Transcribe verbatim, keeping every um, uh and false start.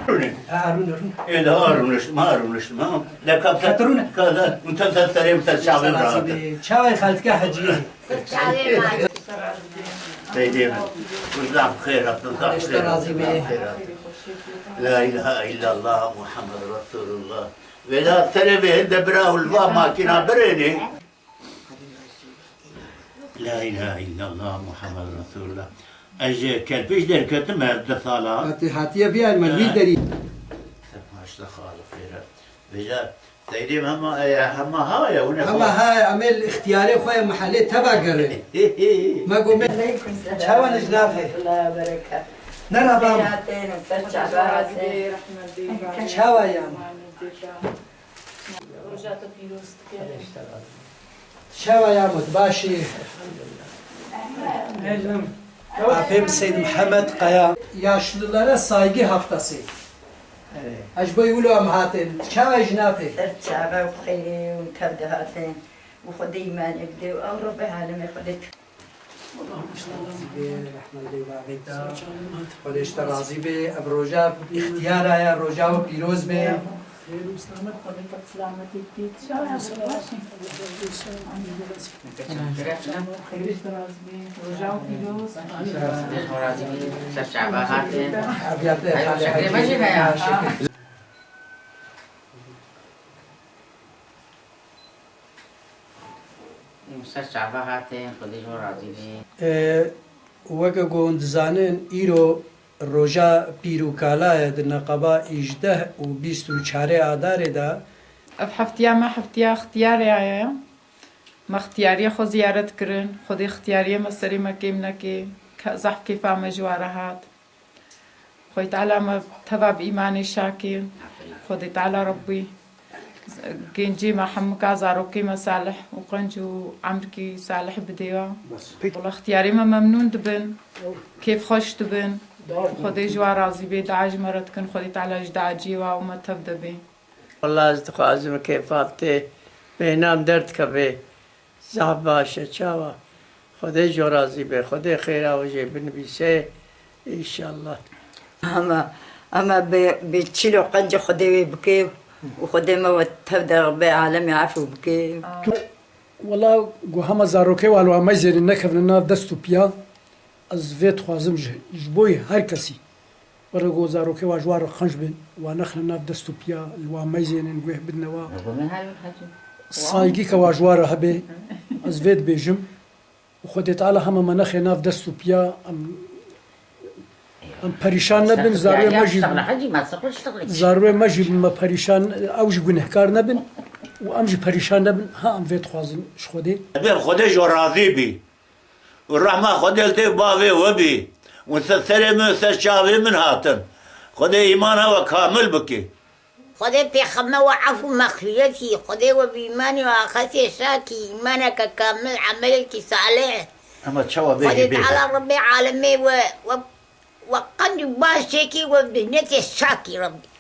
Rûne. Ha, rûne, rûne. Ê, daha rûniştim, ha, rûniştim, ha. Leka Xetirûne. Ka da, û te ser serê, ser çavê Razî rahat. Be. Çavê xeltike heciyê. Seydê min. Kuzam xêr hat, kuzam Xwedê ji te xêr hat, razî be. Kuzam xêr hat. La ilahe illallah Muhammed Resulullah. Vêda serê vê hinde bira ulva makîna birênê. La ilahe illallah Muhammed Resulullah. Ez ji kerpiç derketim her du sala. Hatî, hatiye biyan me wî derî. Te paşta xalif xêre. Vêca Seydê hema, e, hema ha ya, hûn ê Hema xwe ha, em ê li ixtiyarê xwe ya mehelê teva gerin. Me got me, Aleyküm selam. Çawa ne ji navê? Allah bereket. Ne rabam? Xeyratê ne, ser çava hatê. Çawa ya? Roja te pîroz dike. Çawa ya mut, başî? Apê min Seyd Mihemed Kaya. Yaşlılara saygı haftası. Evet. Ez ji bo wilo em hatin. Çawa ji navê? Ser çava û xeyrê û tev de hatin. Û Xwedê îmanê bide û ew Rebbê alemê Xwedê Xwedê ji te razî be, Xwedê ji te razî be. Ev roja îxtiyara ye, roja we pîroz be. Xêr û selamet, Xwedê te bi selametî bikî. Xêr û selamet, Xwedê ji te razî be. Roja we pîroz. Xwedê ji te razî be. Ser çava hatin. Eviyatê Ay, xalê şeklê hecî. Me jî heye. Ser çava hatin, Xwedê ji we razî be. E, weke ku hûn dizanin, îro roja pîr û kala ye di neqeba îjdeh û bîst û çarê Adarê de. Ev heftiya me heftiya xtiyarê ye. Me xtiyariyê xwe ziyaret kirin. Xwedê xtiyariyê me serê me kêm neke. Ke-, zehf kêfa me ji we re hat. Xwedê Teala me teva bi îmanê şakê. Xwedê Teala Rebbî gencê me hemika zarokê me salih û qenc û emrkî salih bidê we. Wela xtiyarê me memnûn dibin, kêfxweş dibin. Xwedê ji we razî bê, dua ji me re dikin, Xwedê Teala ji duaciyê we û me tev de bê. Wela ez dixwazim kêfa tê bêhna min derdikeve. Zaf baş e, çawa? Xwedê ji we razî be, Xwedê xêra we jê binivîse, înşallah. Hema, hema bi, bi çîl û qencê Xwedê wê bike û Xwedê me we tev de Rebbê alemê efû bike. Wela ku hema zarokê we li wa meyzênê nekevine nav dest û piya, ez vê dixwazim ji, ji bo yê her kesî. Were ku zarokê wa ji wa re qenc bin, wa nexine nav dest û piya, li wa meyzênin, guh bidine wa. Dibûne her hecî. Saygî ke wa ji wa re hebe, ez vê dibêjim. Û Xwedê Teala hema me nexe nav dest û piya, em, em perîşan nebin, zarwê me jî, zarwê me jî me perîşan, ew jî gunehkar nebin û em jî perîşan nebin. Ha, em vê dixwazin ji Xwedê. Em Xwedê ji we razî bî. Û rehma Xwedê li te bavê we bî. Û ser serê min, ser çavê min hatin. Xwedê îmana we kamil bike. Xwedê pêxeme we efû mexfîret kî. Xwedê we bi îmanê we axirtê şakî, îmaneke kamil, emelekî salih. Ema çawa bê Xwedê jê bê. Teala Rebbê alemê we, we, we qenc û baş çêkî, we bi mihnetê şakî Rebbî.